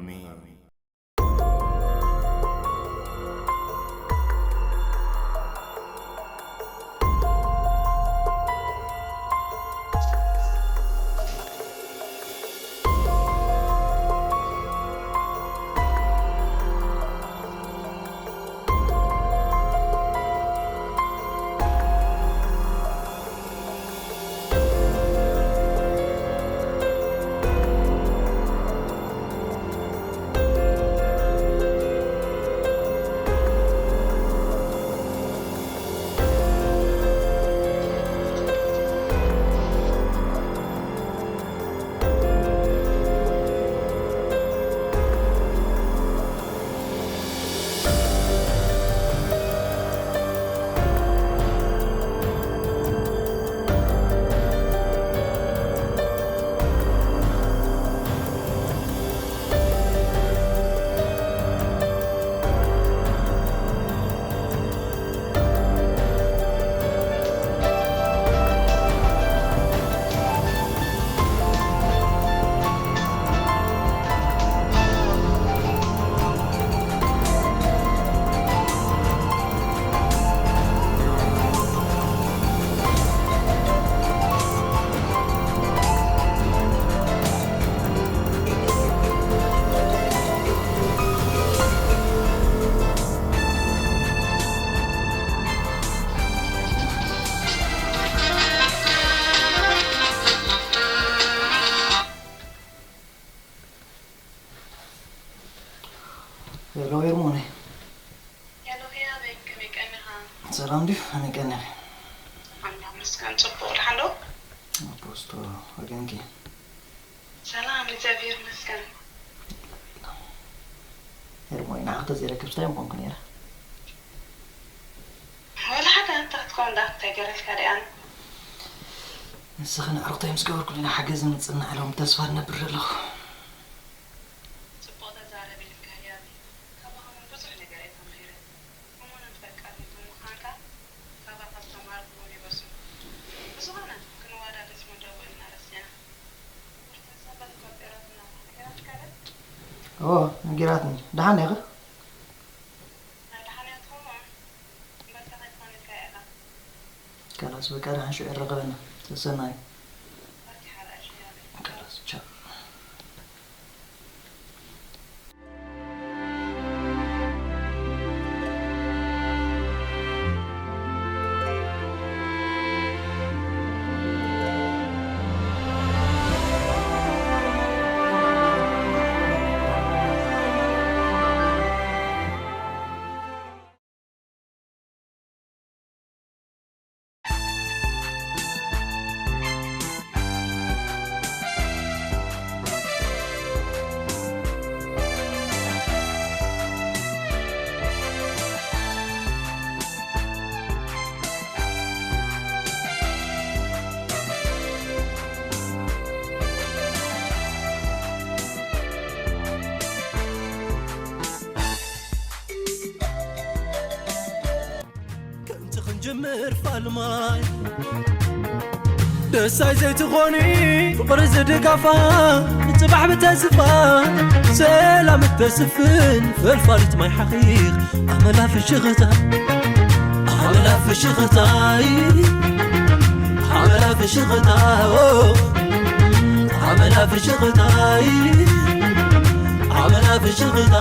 ኣሜን። ሄሎ ኤርሞነይ። ሄሎ ህያበይ፣ ከመይ ቀኒኻ? ሰላም ድዩ? ከመይ ቀኒኺ? ኣምላኽ ይመስገን፣ ጽቡቕ። ደሓን ዶ? ኣፖስቶ፣ ወገንኪ? ሰላም፣ እግዚኣብሔር ይመስገን። ሄርሞይ፣ ንዓኺ ተዘይረክብስ እንታይ ምኾንኩ ነይረ? ወላ ሓደ፣ እንታይ ክትከውን ደኣ፣ እንታይ ገረልካ ደኣ? ንስኽን ኣዕሩኽተይ ምስ ገበርኩ ዲና ሓገዝ ንምጽናዕ ኢሎም ብተስፋ እነብር ኣለኹ። ጽቡቕ ተዛረብ ኢልካ ህያበይ። ካባኹም እውን ብዙሕ ነገር እየ ተማሂረ። እሙንን ፈቃርን ብምዃንካ ካባኻ ዝተማሃርኩ እውን ይበዝሑ። ብዝኾነ፣ ክንወዳደስ መደቡ እናረሲና። ብርቱዕ ሰበል ኮጴራት እናታ ነጊራትካ ዶ? እዎ፣ ነጊራትኒ። ደሓን ዲኺ? ናይ ደሓን እያ ትኸውን። እምበርከ ከይትኾን ኢልካ ኢኻ። ከላስ በቃ ደሓን ሽዑ ይራኸበና። ሰሰናዩ። በርኪ ሓራይ ሽያለይ። ከላስ ቻው። ከምቲ ክንጅምር ፋልማይ ደሳይ ዘይትኾኒ ፍቕሪ ዝድጋፋ ንጽባሕ ብተስፋ ሰላም እተስፍን ፈልፋሊት ማይ ሓኺኽ ኣመላ ፍሽኽታ ኣመላ ፍሽኽታይ ኣመላ ፍሽኽታ ኣመላ ፍሽኽታይ ኣመላ ፍሽኽታ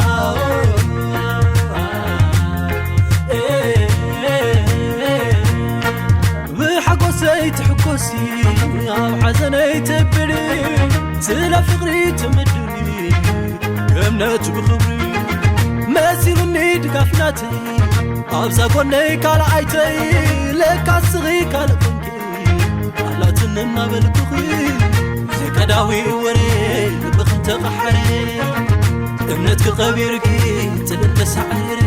ብሓጎሰይ ትሕጎሲ ኣብ ሓዘነይ ትብሊ ስለ ፍቕሪ ትምድሪ እምነት ብኽብሪ መሲሉኒ ድጋፍ ናተይ ኣብዛ ጎነይ ካልኣይተይ ለካ ስኺ ካልእ ኮንኪ ኣላትኒ እናበልኩኺ ዝቀዳዊ ወሬ ልብኽን ተቐሓረ እምነትኪ ቀቢርኪ ጽልእ ተሳዒረ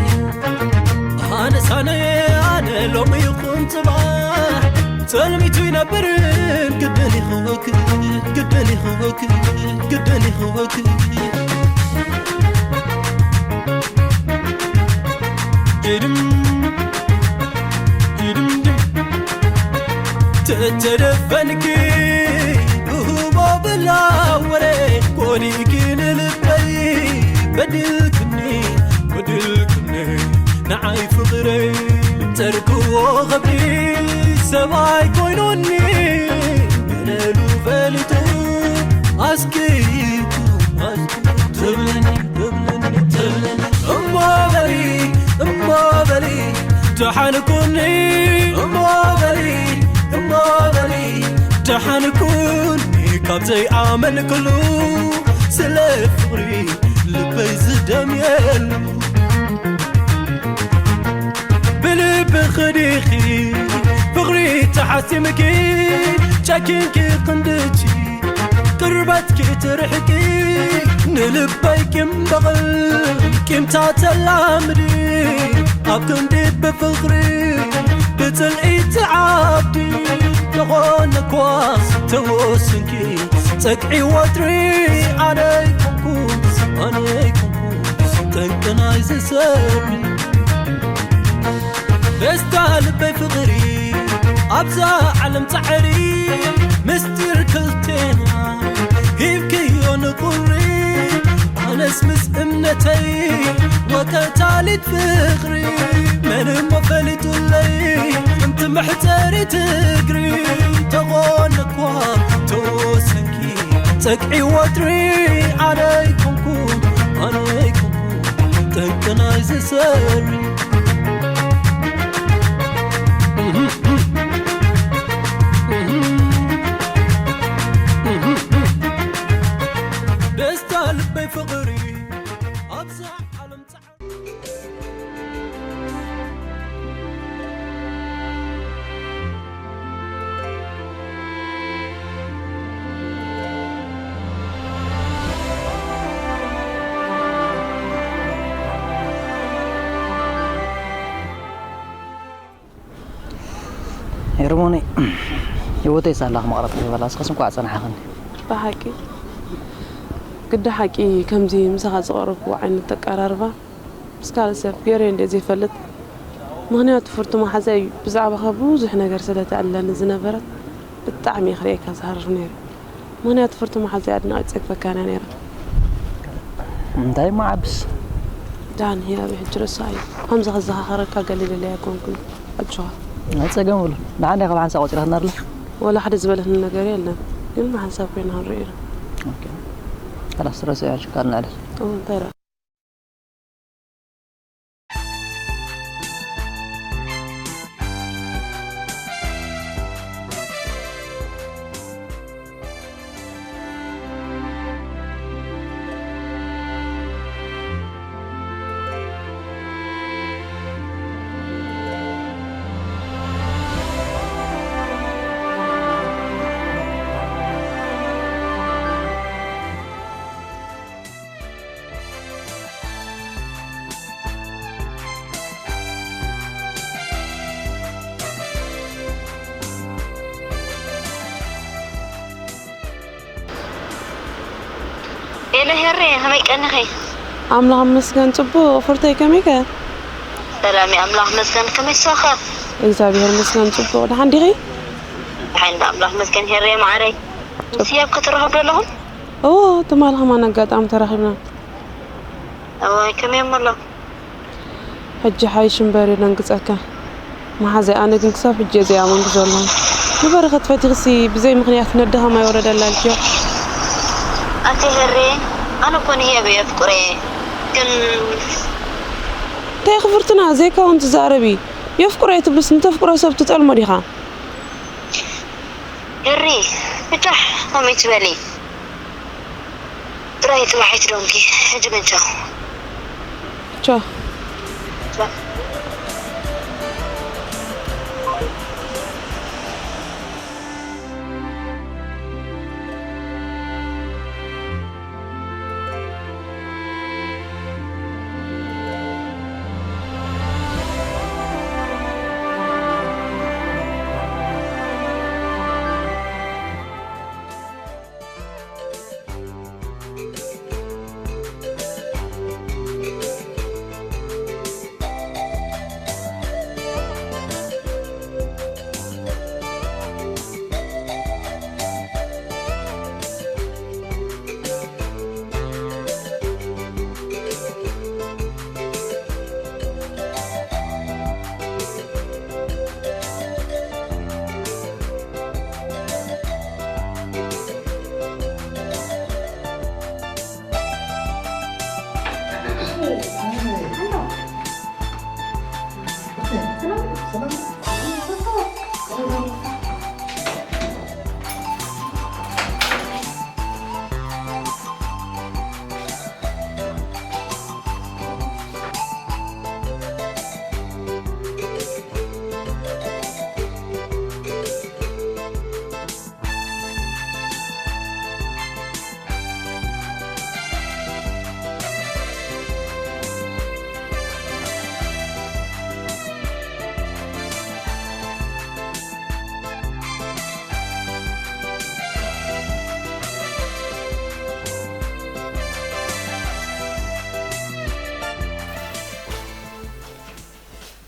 ኣነ ሳነ ኣነ ሎሚ ይኹን ጽባሕ ተልሚቱ ይነብርን ግድን ይኽወክ ግድን ይኽወክ ግድን ይኽወክ ድድም ድድምድም ተተደፈንኪ ብህቦ ብላ ወረ ኮዲኪ ንልበይ በድልክኒ በድልክኒ ንዓይ ፍቕረይ ጨርቅዎ ኸብዲ ሰብኣይ ኮይኑኒ ገለሉ ፈሊጡ ኣስኪቱ ኣስኪቱ ትብለኒ ትብለኒ ትብለኒ እሞ በሊ እሞ በሊ ደሓን ኩኒ እሞ በሊ እሞ በሊ ደሓን ኩኒ ካብ ዘይኣመንክሉ ስለ ፍቕሪ ልበይ ዝደምየሉ ብልቢ ኽዲኺ ፍቕሪ ተሓሲምኪ ጨኪንኪ ክንድቺ ቅርበትኪ ትርሕቂ ንልበይ ቂም በቕል ቂምታ ተላምዲ ኣብ ክንዲ ብፍቕሪ ብጽልኢ ትዓብዲ ተኾነ ኳስ ተወስንኪ ጸግዒ ወጥሪ ኣነ ኣይኮንኩ ኣነ ኣይኮንኩ ጠንቂ ናይ ዝሰሪ ደስታ ልበይ ፍቕሪ ኣብዛ ዓለም ጻዕሪ ምስጢር ክልቴና ሂብክዮ ንቁሪ ኣነስ ምስ እምነተይ ወቀታሊት ፍቕሪ መን እሞ ፈሊጡለይ እንቲ መሕጸሪት እግሪ ተኾነ እኳ ተወሰንኪ ጸግዒ ወጥሪ ኣነ ኣይኮንኩ ኣነ ኣይኮንኩ ጠንቂ ናይ ዝሰሪ ደስታ ልበይ ፍቕሪ ኣብዛ ዓለም ጻዕሪ ሄርሞኒ ህይወተይ ሳላኽ መቕረት ከይበላ እስኸስ እንኳዕ ጸናሕኽኒ። ብሓቂ ግዲ ሓቂ ከምዚ ምሳኻ ዝቐረብኩዎ ዓይነት ኣቀራርባ ምስ ካልእ ሰብ ገይረዮ እንድየ ዘይፈልጥ። ምኽንያቱ ፍርቱ መሓዛይ ብዛዕባኻ ብዙሕ ነገር ስለ ተዕልለኒ ዝነበረት ብጣዕሚ እየ ክርእየካ ዝሃርፍ ነይረ። ምኽንያቱ ፍርቱ መሓዛይ ኣድናቒት ጸግፈካን እያ ነይረ። እንታይ እሞ ዓብስ? ዳን ህያበይ ሕጂ ረሳዓዮ። ከምዚ ከዘኻኽረካ ገሊለለይ ኣይኮንኩን። ኣጆኻ። ኣይ ጸገም የብሉን። ንዓና ኢኻ ብሓንሳእ ቆጺርካትና ኣላ። ወላ ሓደ ዝበለትኒ ነገር የለን። ግን ብሓንሳብ ኮይና ክንርእዮ ኢና። ኦኬ። خلاص ረስዕዮ ሕጂ ካልእ ንዕልል። እወ እንታይ ደኣ። ሄሎ ሄሬ፣ ከመይ ቀኒኺ? ኣምላኽ ይመስገን ጽቡቕ። ፍርተይ ከመይከ? ሰላም እየ ኣምላኽ ይመስገን። ከመይ ንስኺኸ? እግዚኣብሔር ይመስገን ጽቡቕ። ደሓን ዲኺ? ደሓን እንዳ ኣምላኽ ይመስገን ሄሬ መዓረይ። ምስ ህያብ ከ ትራኸቡ ዶ ኣለኹም? እወ፣ ትማሊ ከማን ኣጋጣሚ ተራኺብና። እዋይ፣ ከመይ እሞ ኣሎ? ሕጂ ሓይሽ እምበር የደንግጸካ። መሓዘይ ኣነ ግን ክሳብ ሕጂ እየ ዘይኣመንኩ ዘለኹ። ንበረኸት ፈቲኽሲ ብዘይ ምኽንያት ነደኻ ማይ ወረደላ ኢልክዮ። ኣቲ ሄሬ ኣነ እኮ ንህያብ እየ ኣፍቅሮ እየ ግን። እንታይ ኢኺ ፍርቱና ዘይከውን ትዛረቢ። የፍቅሮ እየ ትብልስ ንተፍቅሮ ሰብ ትጠልሞ ዲኻ። ሄሪ ብቻሕ ከመይ ትበሊ። ጥራይ ጥማሒት ዶንኪ ሕጂ ግን ቻው። ቻው።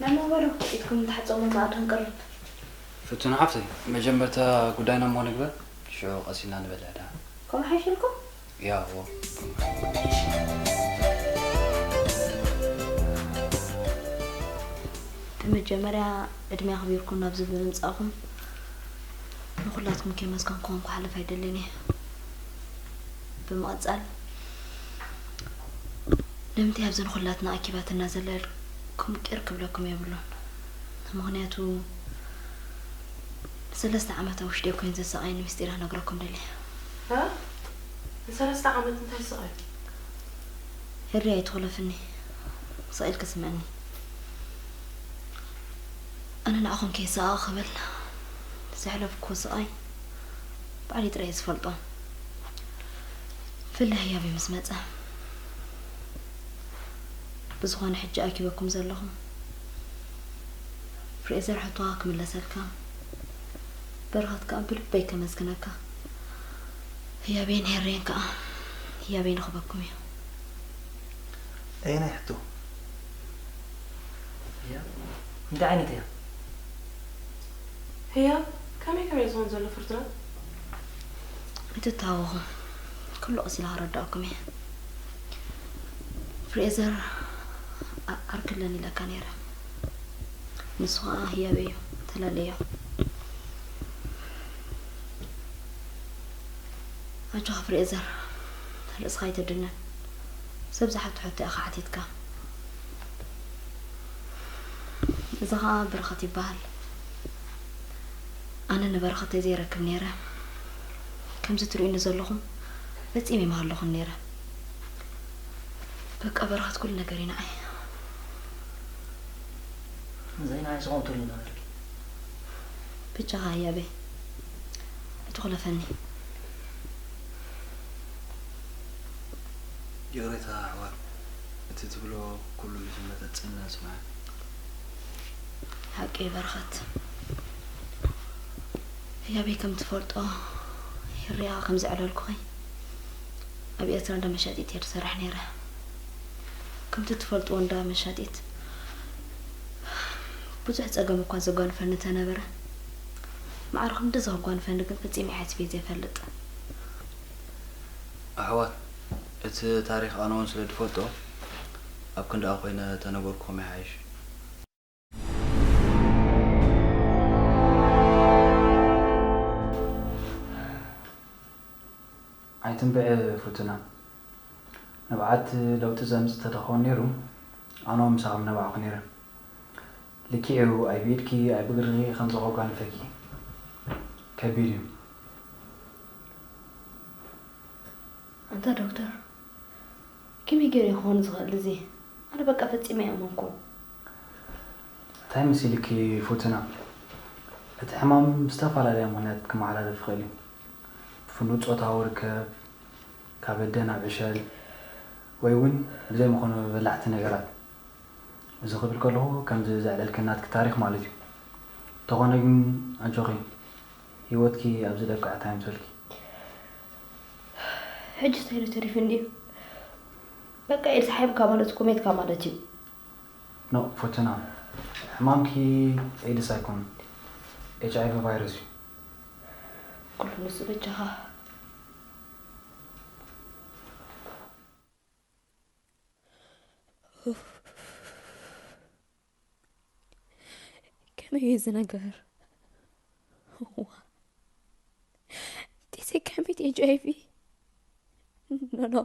ናማ በሉ፣ ኢድኩም እንተሓጸሙ መኣዲ ክንቀርብ። ፍቱን ሓፍተይ፣ መጀመርታ ጉዳይና እሞ ንግበር፣ ሽዑ ቀስ ኢልና ንበልዕ ደኣ። ከምኡ ሓይሽልኩም? ያዎ። ብመጀመርያ ዕድመ ኣኽቢርኩም ናብዚ ብምምጻእኩም ንኹላትኩም ከመስገንኩም ክሓልፍ ኣይደልን እየ። ብምቕጻል፣ ንምንታይ ኣብዘን ኩላትና ኣኪባትና ዘለልኩም ቅር ክብለኩም የብሉን። ምኽንያቱ፣ ንሰለስተ ዓመት ኣብ ውሽጢ ኮይን ዘሰቓይኒ ምስጢር ክነግረኩም ደልየ። እ? ንሰለስተ ዓመት እንታይ ስቓይ? ሄሪ ኣይትኹለፍኒ። ስቕ ኢልኪ ስምዕኒ። ኣነ ንዓኹም ከይሰቓቕ ክብል ዘሕለፍኩዎ ስቓይ ባዕለይ ጥራይ እየ ዝፈልጦ። ብፍላይ ህያበይ ምስ መጸ። ብዝኾነ ሕጂ ኣኪበኩም ዘለኹም ፍሬዘር ሕቶኻ ክምለሰልካ፣ በረኸት ከኣ ብልበይ ከመስግነካ። ህያበይን ሄሬን ከኣ ህያበይ ንኽበኩም እዩ። ኣየናይ ሕቶ? ህያብ? እንታይ ዓይነት ህያብ? ህያብ ከመይ ከመይ ዝኸውን ዘሎ ፍርድና? ኣይትታወኹ። ኩሉ ቀስ ኢለ ከረድኣኩም እየ። ፍሬዘር ዓ-፣ ዓርኪ ኣለኒ ኢለካ ነይረ። ንሱ ኸኣ ህያበይ እዩ። ተላለዮ። ኣጆኻ ፍሬዘር፣ ርእስኻ ኣይተድንን። ሰብ ዝሓቶ ሕቶ ኢኻ ሓቲትካ። እዚ ኸኣ በረኸት ይበሃል። ኣነ ንበረኸተይ ዘይረክብ ነይረ። ከምዚ ትርእዩኒ ዘለኹም ፈጺመ ኣይምሃለኹን ነይረ። በቃ በረኸት ኩሉ ነገር እዩ ንዓይ። ዘይንዓይ ዝኾን ትብሊ ነበርኪ። ብቻኻ ህያበይ ኣይትኹለፈኒ። ይቕሬታ ኣሕዋት፣ እቲ ትብሎ ኩሉ ምስ መጸ ጽነ ስምዐ። ሓቂ በረኸት፣ ህያበይ ከም ትፈልጦ ሄሪያ ከም ዘዕለልኩኺ ኣብ ኤርትራ እንዳ መሻጢት እየ ዝሰርሕ ነይረ። ከምቲ ትፈልጥዎ እንዳ መሻጢት ብዙሕ ጸገም እኳ ዘጓንፈኒ እንተነበረ፣ ማዕረ ክንድዚ ከጓንፈኒ ግን ፈጺመ ሓሲበ ዘይፈልጥ። ኣሕዋት፣ እቲ ታሪኽ ኣነ እውን ስለ ዝፈልጦ፣ ኣብ ክንድኣ ኮይነ ተነገርኩኹም ይሓይሽ። ኣይትንብዒ ፍቱና። ንብዓት ለውጢ ዘምጽእ ተተኾን ነይሩ፣ ኣነ እውን ምሳኹም ነባዕኹ ነይረ። ልክዕ እዩ፣ ኣይ ብኢድኪ ኣይ ብእግርኺ ከምዚ ከጓንፈኪ ከቢድ እዩ። ኣንታ ዶክተር፣ ከመይ ገይሩ ክኾን ዝኽእል እዚ? ኣነ በቃ ፈጺመ ኣይኣመንኩን። እንታይ መሲልኪ ፉትና? እቲ ሕማም ብዝተፈላለየ ምኽንያት ክመሓላለፍ ይኽእል እዩ። ብፍኑው ጾታዊ ርከብ፣ ካብ ኣደ ናብ ዕሸል፣ ወይ እውን ብዘይምኾኑ በላዕቲ ነገራት። እዚ ክብል ከለኹ ከምዚ ዘዕለልክናትኪ ታሪኽ ማለት እዩ። እንተኾነ ግን ኣጆኺ፣ ህይወትኪ ኣብዚ ደብቅዕታ ይምሰልኪ። ሕጂ እንታይ ኢሉ ተሪፉ እንድዩ? በቃ ኤልሳ ሓይምካ ማለት እኮ ሜትካ ማለት እዩ። ኖ፣ ፎተና፣ ሕማምኪ ኤድስ ኣይኮነን፣ ኤች ኣይ ቪ ቫይረስ እዩ። ኩሉ ንሱ በጃኻ። ኡፍ። ከመይ እዩ እዚ ነገር? እዋ። ጢሰይ ከመይ ኤች ኣይ ቪ? ኖ፣ ኖ።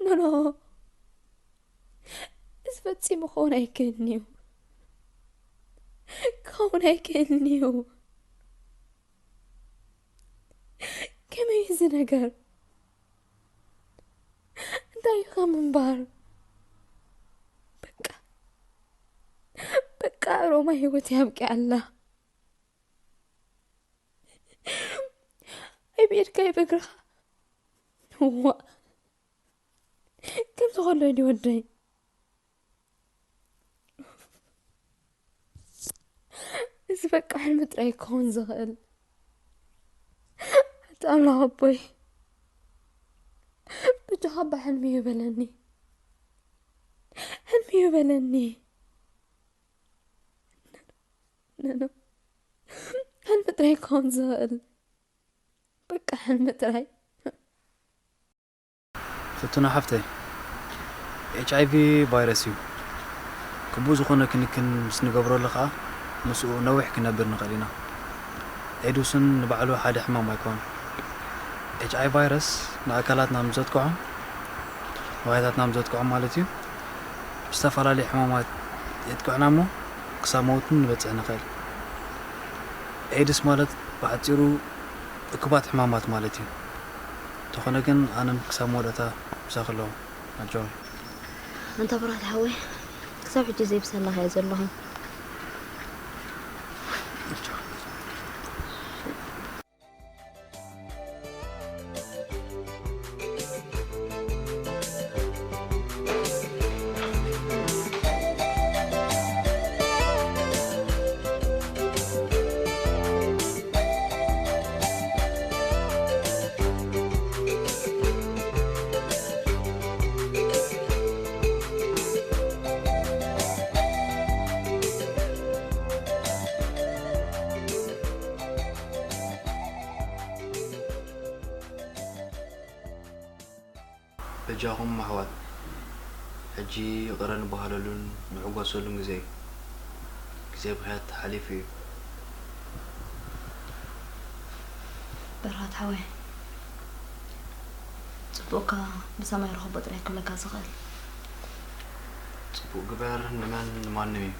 ኖ፣ ኖ። ፈጺሙ ክኸውን ኣይክእልን እዩ። ክኸውን ኣይክእልን እዩ። ከመይ እዚ ነገር? እንታይ እዩ ከም ምንባር? በቃ፣ በቃ ሮማ፣ ህይወት ያብቅያ ኣላ። ኣይ ብኢድካ፣ ኣይ ብእግርኻ። ዋ፣ ከምዚ ከሎ ድዩ ወደይ? እዚ በቃ ሕልሚ ጥራይ ክኸውን ዝኽእል። ኣቲ ኣምላኽ ኣቦይ፣ ብጃኻ እባ ሕልሚ እዩ በለኒ። ሕልሚ እዩ በለኒ። ነኖ፣ ሕልሚ ጥራይ ክኸውን ዝኽእል። በቃ ሕልሚ ጥራይ። ፍቱና ሓፍተይ፣ ኤች ኣይ ቪ ቫይረስ እዩ። ግቡእ ዝኾነ ክንክን ምስ ንገብረሉ ኸኣ ምስኡ ነዊሕ ክነብር ንኽእል ኢና። ኤድስን ንባዕሉ ሓደ ሕማም ኣይኮን። ኤች ኣይ ቫይረስ ንኣካላትና ምስ ዘጥቅዖ፣ ዋህታትና ምስ ዘጥቅዖ ማለት እዩ፣ ብዝተፈላለዩ ሕማማት የጥቅዕና እሞ ክሳብ መውት ንበጽሕ ንኽእል። ኤድስ ማለት ብሓጺሩ እኩባት ሕማማት ማለት እዩ። እንተኾነ ግን ኣነም ክሳብ መወዳእታ ምሳኺ ኣለኹ። ኣጆኺ። ኣንታ ብራኸት ሓወይ፣ ክሳብ ሕጂ ዘይብሰልናኻ እየ ዘለኹ። በጃኹም ኣሕዋት፣ ሕጂ ይቕረ ንበሃለሉን ንዕጎሰሉን ግዜ እዩ። ግዜ ብኽያት ሓሊፉ እዩ። በርሃት ሓወይ፣ ጽቡቕካ ብሰማይ ረኽቦ ጥራይ ክብለካ ዝኽእል። ጽቡቕ ግበር፣ ንመን ንማንም እዩ።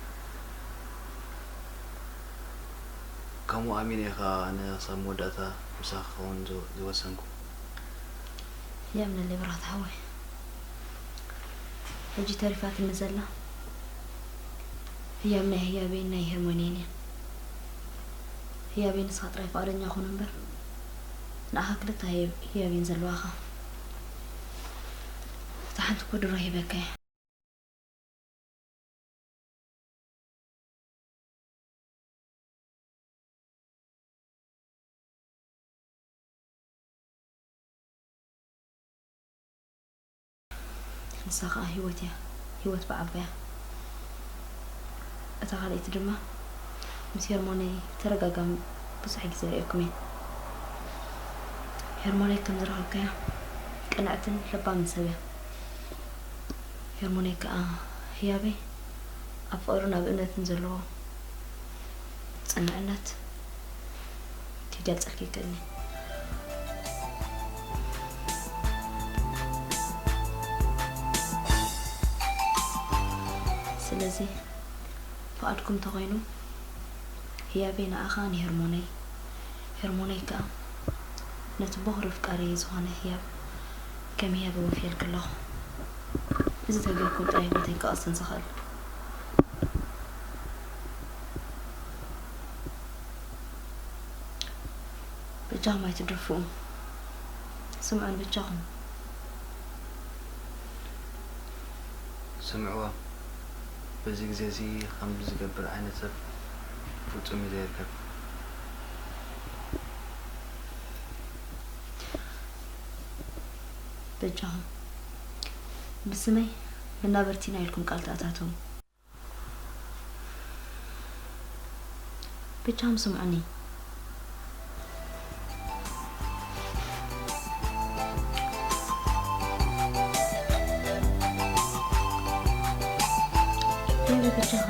ከምኡ ኣሚነ እየ ኸኣ ኣነ ክሳብ መወዳእታ ምሳኺ ክኸውን ዝ-፣ ዝወሰንኩ። የምነለይ ብራኸት ሓወይ። ሕጂ ተሪፋትኒ ዘላ ህያብ ናይ ህያበይን ናይ ሄርሞንየን እያ። ህያበይ ንስኻ ጥራይ ፍቓደኛ ኩን እምበር፣ ንኣኻ ክልተ ህያብ-፣ ህያብ እየን ዘለዋኻ። እታ ሓንቲ እኮ ድሮ ሂበካ እየ። ንሳ ኸኣ ህይወት እያ፣ ህይወት ብዓባያ። እታ ካልኣይቲ ድማ ምስ ሄርሞነይ ተደጋጋሚ ብዙሕ ግዜ ርእየኩም እየ። ሄርሞነይ ከም ዝረኸብካያ ቅንዕትን ለባምን ሰብ እያ። ሄርሞነይ ከኣ ህያበይ ኣብ ፍቕርን ኣብ እምነትን ዘለዎ ጽንዕነት ክገልጸልኪ ይክእልኒ። ስለዚ ፍቓድኩም እንተኾይኑ ህያበይ ንኣኻ ንሄርሞነይ፣ ሄርሞነይ ከኣ ነቲ ቦኽሪ ኣፍቃሪየይ ዝኾነ ህያብ ከም ህያብ ወፍየልኪ ኣለኹ። እዚ ተገይርኩም ጥራይ ህይወተይ ክቐጽል ዝኽእል። በጃኹም ኣይትድርፍኡ። ስምዑኒ በጃኹም። ስምዕዎ። በዚ ግዜ እዚ ከምዚ ዝገብር ዓይነት ሰብ ፍጹም እዩ ዘይርከብ። በጃኹም ብስመይ መናበርቲና ኢልኩም ቃል ተኣታተዉ። በጃኹም ስምዑኒ። በጃኻ።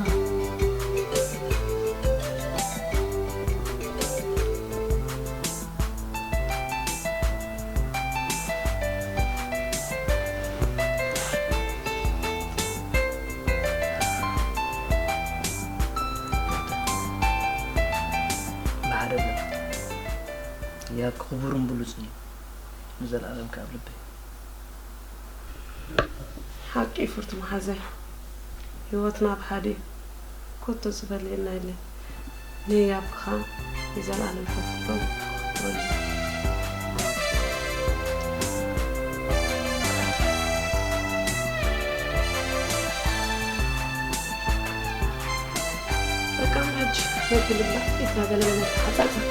ያብ ክቡርን ብሉጽን እዩ፣ ንዘለኣለም ከኣ ኣብ ልበይ። ሓቂ ፍርቱ መሓዘይ፣ ህይወትና ብሓደ እዩ። ኮቶ ዝበልየና የለን። ንህያብካ ንዘለኣለም ከፍቅሮ ክፍቅሮ እዩ። በቃ ሕጂ ነቲ ልብላ ኢድና ገለ ገለ ተሓጻጸብ።